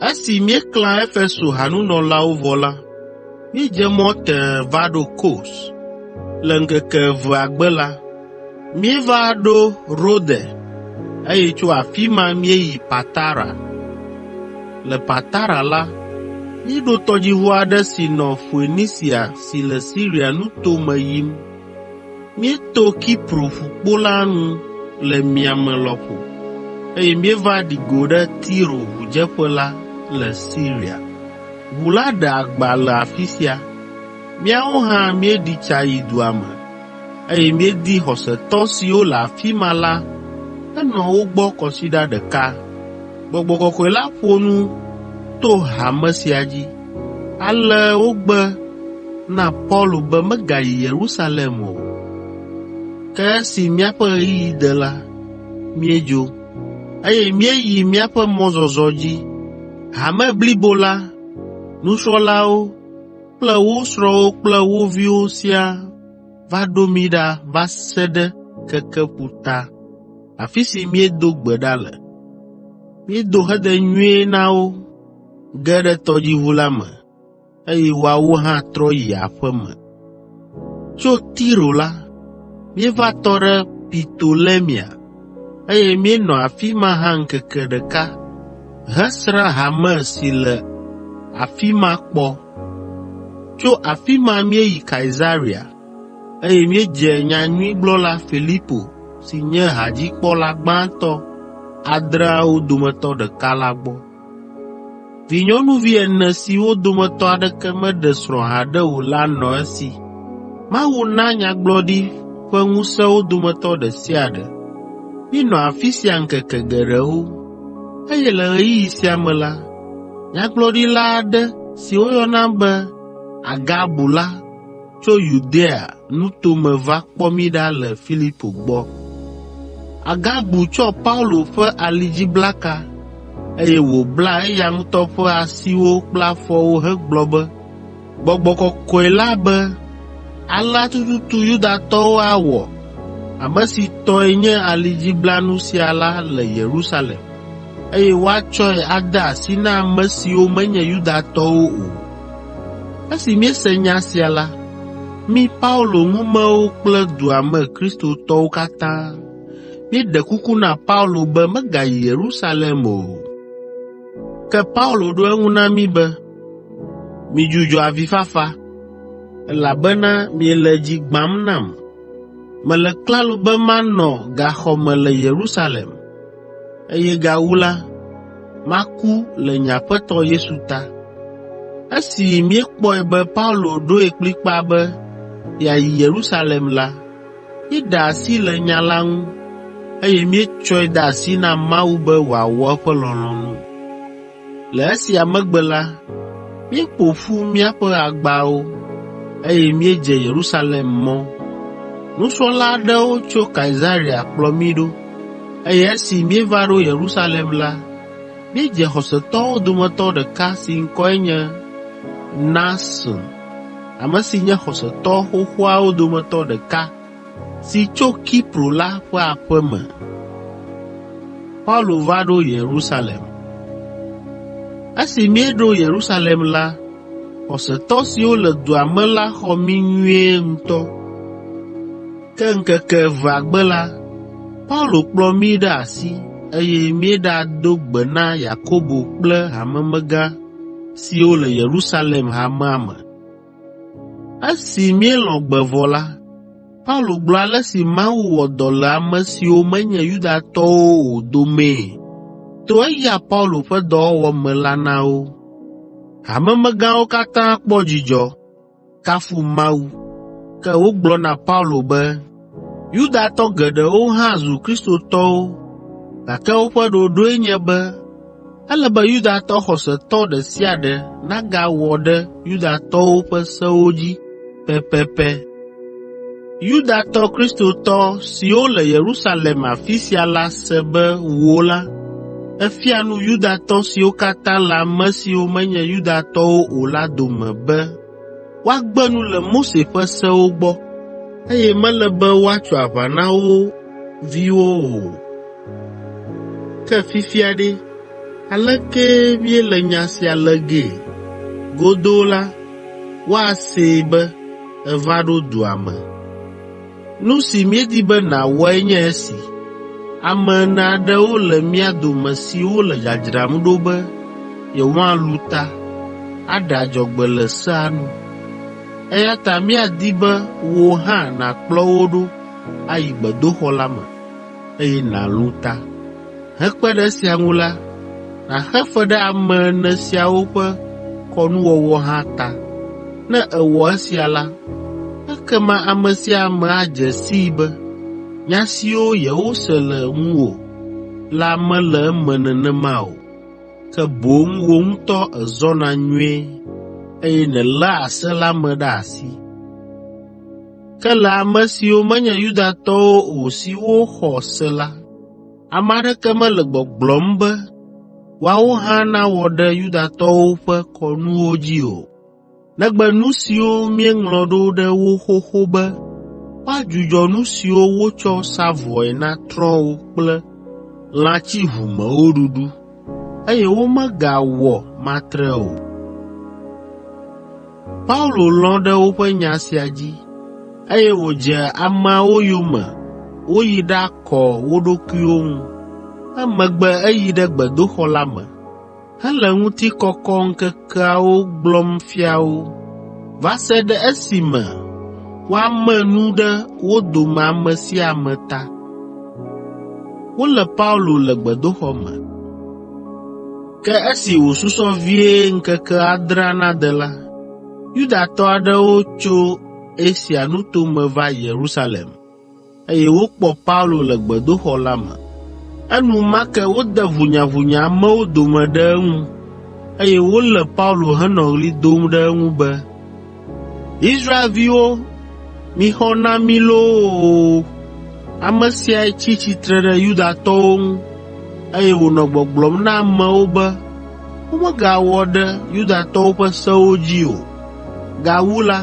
Esi míeklã Efeso hanunɔlawo vɔ la, míedze mɔ tẽe va ɖo Kos. Le ŋkeke evea gbe la, míeva ɖo Rode, eye tso afi ma míeyi Patara. Le Patara la, míeɖo tɔdziʋu aɖe si nɔ Foenisia si le Siria nuto me yim. Míeto Kipro ƒukpo la ŋu le miame lɔƒo, eye míeva ɖi go ɖe Tiro ʋudzeƒe la le Siria. Ʋu la ɖe agba le afi sia. Míawo hã míeɖi tsa yi dua me, eye míedi xɔsetɔ siwo le afi ma la henɔ wo gbɔ kɔsiɖa ɖeka. Gbɔgbɔ Kɔkɔe la ƒo nu to hame sia dzi, ale wogbe na Paulo be megayi Yerusalem o. Ke esi míaƒe ɣeyiɣi de la, míedzo, eye míeyi míaƒe mɔzɔzɔ dzi. Hame blibo la, nusrɔ̃lawo kple wo srɔ̃wo kple wo viwo siaa va ɖo mí ɖa va se ɖe keke ƒuta, afi si míedo gbe ɖa le. Míedo hedenyuie na wo, ge ɖe tɔdziʋu la me, eye woawo hã trɔ yi aƒe me. Tso Tiro la, míeva tɔ ɖe Ptolemia, eye míenɔ afi ma hã ŋkeke ɖeka hesrã hame si le afi ma kpɔ. Tso afi ma míeyi Kaesarea, eye míedze nyanyuigblɔla Filipo si nye hadzikpɔla gbãtɔ adreawo dometɔ ɖeka la gbɔ. Vinyɔnuvi ene siwo dometɔ aɖeke meɖe srɔ̃ haɖe o la nɔ esi. Mawu na nyagblɔɖi ƒe ŋusẽ wo dometɔ ɖe sia ɖe. Míenɔ afi sia ŋkeke geɖewo, eye le ɣeyiɣi sia me la, nyagblɔɖila aɖe si woyɔna be Agabu la tso Yudea nuto me va kpɔ mí ɖa le Filipo gbɔ. Agabu tsɔ Paulo ƒe alidziblaka, eye wòbla eya ŋutɔ ƒe asiwo kple afɔwo hegblɔ be, “Gbɔgbɔ Kɔkɔe la be, alea tututu Yudatɔwo awɔ ame si tɔe nye alidziblanu sia la le Yerusalem, eye woatsɔe ade asi na ame siwo menye Yudatɔwo o.” Esi míese nya sia la, mí Paulo ŋumewo kple dua me kristotɔwo katã míeɖe kuku na Paulo be megayi Yerusalem o. Ke Paulo ɖo eŋu na mí be, “Midzudzɔ avifafa, elabena miele dzi gbãm nam. Mele klalo be manɔ gaxɔ me le Yerusalem, eye gawu la, maku le nye Aƒetɔ Yesu ta.” Esi míekpɔe be Paulo ɖoe kplikpaa be yeayi Yerusalem la, míeɖe asi le nya la ŋu, eye míetsɔe de asi na Mawu be wòawɔ eƒe lɔlɔ̃nu. Le esia megbe la, míeƒo ƒu míaƒe agbawo, eye míedze Yerusalem mɔ. Nusrɔ̃la aɖewo tso Kaesarea kplɔ mí ɖo, eye esi míeva ɖo Yerusalem la, míedze xɔsetɔwo dometɔ ɖeka si ŋkɔe nye Mnason, ame si nye xɔsetɔ xoxoawo dometɔ ɖeka si tso Kipro la ƒe aƒe me. Esi míeɖo Yerusalem la, xɔsetɔ siwo le dua me la xɔ mí nyuie ŋutɔ. Ke ŋkeke evea gbe la, Paulo kplɔ mí ɖe asi, eye míeɖado gbe na Yakobo kple hamemegã siwo le Yerusalem hamea me. Esi míelɔ̃ gbe vɔ la, Paulo gblɔ ale si Mawu wɔ dɔ le ame siwo menye Yudatɔwo o domee to eya Paulo ƒe dɔwɔwɔ me la na wo. Hamemegãwo katã kpɔ dzidzɔ, kafu Mawu. Ke wogblɔ na Paulo be, “Yudatɔ geɖewo hã zu Kristotɔwo gake woƒe ɖoɖoe nye be ele be Yudatɔ xɔsetɔ ɖe sia ɖe nagawɔ ɖe Yudatɔwo ƒe sewo dzi pɛpɛpɛ. Yudatɔ Kristotɔ siwo le Yerusalem afi sia la se be wò la, èfia nu Yudatɔ siwo katã le ame siwo menye Yudatɔwo o la dome be woagbe nu le Mose ƒe sewo gbɔ. eye mele be woatso aʋa na wo viwo o. Ke fifia ɖe, aleke míele nya sia lé gee? Godoo la, woasee be èva ɖo dua me. Nu si míedi be nàwɔe nye esi: ame ene aɖewo le mía dome siwo le dzadzram ɖo be yewoalũ ta, aɖe adzɔgbe le sea nu. Eya ta míadi be wò hã nàkplɔ wo ɖo ayi gbedoxɔ la me, eye nàlũ ta. Hekpe ɖe esia ŋu la, nàxe fe ɖe ame ene siawo ƒe kɔnuwɔwɔ hã ta. Ne èwɔ esia la, ekema ame sia ame adze sii be nya siwo yewose le ŋuwò la mele eme nenema o, ke boŋ wò ŋutɔ èzɔna nyuie, eye nèléa se la me ɖe asi. Ke le ame siwo menye Yudatɔwo o siwo xɔ se la, ame aɖeke mele gbɔgblɔm be woawo hã nawɔ ɖe Yudatɔwo ƒe kɔnuwo dzi o, negbe nu siwo míeŋlɔ ɖo ɖe wo xoxo be woadzudzɔ nu siwo wotsɔ sa vɔe na trɔ̃wo kple lã tsiʋumewo ɖuɖu, eye womegawɔ matre o. Paulo lɔ̃ ɖe woƒe nya sia dzi, eye wòdze ameawo yome woyi ɖakɔ wo ɖokuiwo ŋu. Emegbe eyi ɖe gbedoxɔ la me, hele ŋutikɔkɔŋkekeawo gblɔm fia wo, va se ɖe esime woame nu ɖe wo dome ame sia ame ta. Wolé Paulo le gbedoxɔ me. Ke esi wòsusɔ vie ŋkeke adrea nade la, Yudatɔ aɖewo tso Asia nuto me va Yerusalem, eye wokpɔ Paulo le gbedoxɔ la me. Enumake wode ʋunyaʋunya amewo dome ɖe eŋu, eye wolé Paulo henɔ ɣli dom ɖe eŋu be, “Israelviwo, mixɔ na mí loo! Ame siae tsi tsitre ɖe Yudatɔwo ŋu, eye wònɔ gbɔgblɔm na amewo be womegawɔ ɖe Yudatɔwo ƒe sewo dzi o. Gawu la,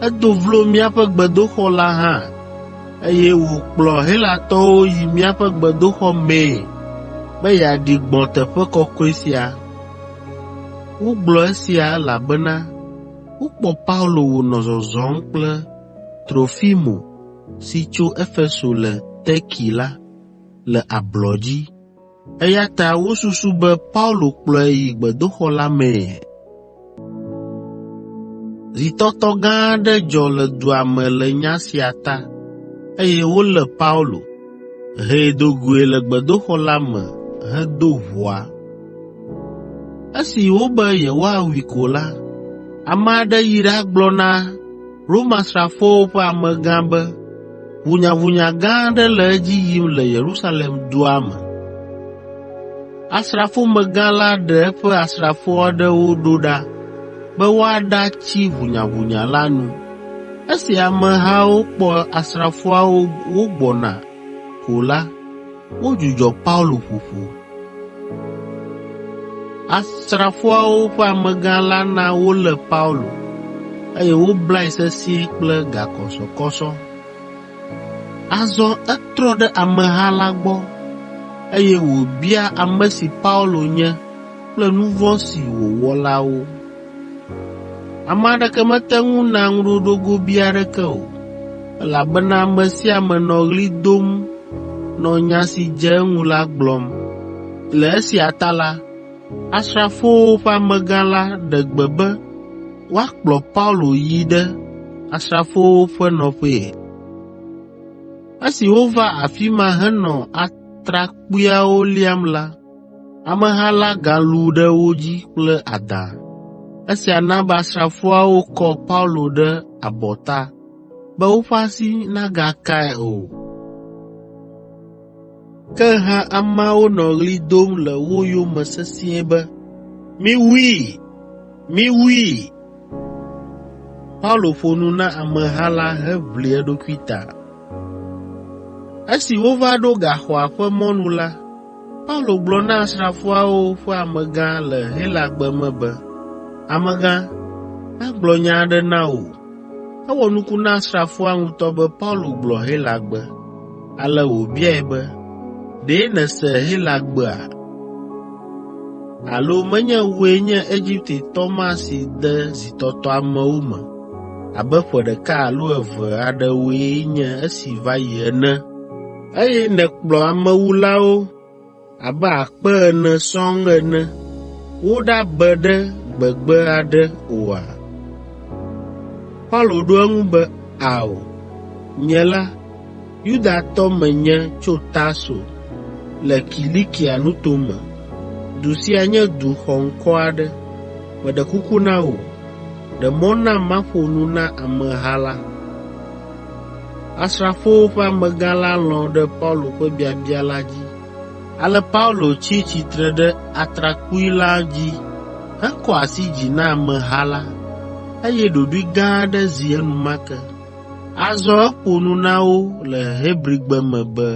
edo vlo míaƒe gbedoxɔ la hã, eye wòkplɔ Helatɔwo yi míaƒe gbedoxɔ mee be yeaɖi gbɔ̃ teƒe kɔkɔe sia.” Wogblɔ esia elabena wokpɔ Paulo wònɔ zɔzɔm kple Trofimo si tso Efeso le Terki la, le ablɔ dzi, eya ta wosusu be Paulo kplɔe yi gbedoxɔ la mee. Zitɔtɔ gã aɖe dzɔ le dua me le nya sia ta, eye wolé Paulo, hee do goe le gbedoxɔ la me hedo ʋɔa. Esi wobe yewoawui ko la, ame aɖe yi ɖagblɔ na Romasrafowo ƒe amegã be ʋunyaʋunya gã aɖe le edzi yim le Yerusalem dua me. Asrafomegã la ɖe eƒe asrafo aɖewo ɖo ɖa be woaɖatsi ʋunyaʋunya la nu. Esi amehawo kpɔ asrafoawo wogbɔna ko la, wodzudzɔ Paulo ƒoƒo. Asrafoawo ƒe amegã la na wolé Paulo, eye woblae sesĩe kple gakɔsɔkɔsɔ. Azɔ etrɔ ɖe ameha la gbɔ, eye wòbia ame si Paulo nye kple nu vɔ̃ si wòwɔ la wo. Ame aɖeke mete ŋu na ŋuɖoɖo gobii aɖeke o, elabena ame sia ame nɔ ɣli dom nɔ nya si dze eŋu la gblɔm. Le esia ta la, asrafowo ƒe amegã la ɖe gbe be woakplɔ Paulo yi ɖe asrafowo ƒe nɔƒee. Esi wova afi ma henɔ atrakpuiawo liam la, ameha la galũ ɖe wo dzi kple adã. Esia na be asrafoawo kɔ Paulo ɖe abɔta be woƒe asi nagakae o. Ke hã ameawo nɔ ɣli dom le wo yome sesĩe be, “Miwui! Miwui!” Paulo ƒo nu na ameha la heʋli eɖokui ta. Esi wova ɖo gaxɔa ƒe mɔnu la, Paulo gblɔ na asrafoawo ƒe amegã le Helagbe me be, “Amegã, magblɔ nya aɖe na wò.” Ewɔ nuku na asrafoa ŋutɔ be Paulo gblɔ Helagbe, ale wòbiae be, “Ɖe nèse Helagbea? Alo menye wòe nye Egiptetɔ ma si de zitɔtɔ amewo me abe ƒe ɖeka alo eve aɖewoe nye esi va yi ene, eye nèkplɔ amewulawo abe 4,000 sɔŋ ene woɖabe ɖe gbegbe aɖe oa?” Paulo ɖo eŋu be, “Ao, nye la, Yudatɔ menye tso Tarso, le Kilikia nuto me. Du sia nye du xɔŋkɔ aɖe. Meɖe kuku na wò, ɖe mɔ nam maƒo nu na ameha la.” Asrafowo ƒe amegã la lɔ̃ ɖe Paulo ƒe biabia la dzi. Ale Paulo tsi tsitre ɖe atrakpui la dzi hekɔ asi dzi na ameha la, eye ɖoɖoe gã aɖe zi enumake. Azɔ eƒo nu na wo le Hebrigbe me be,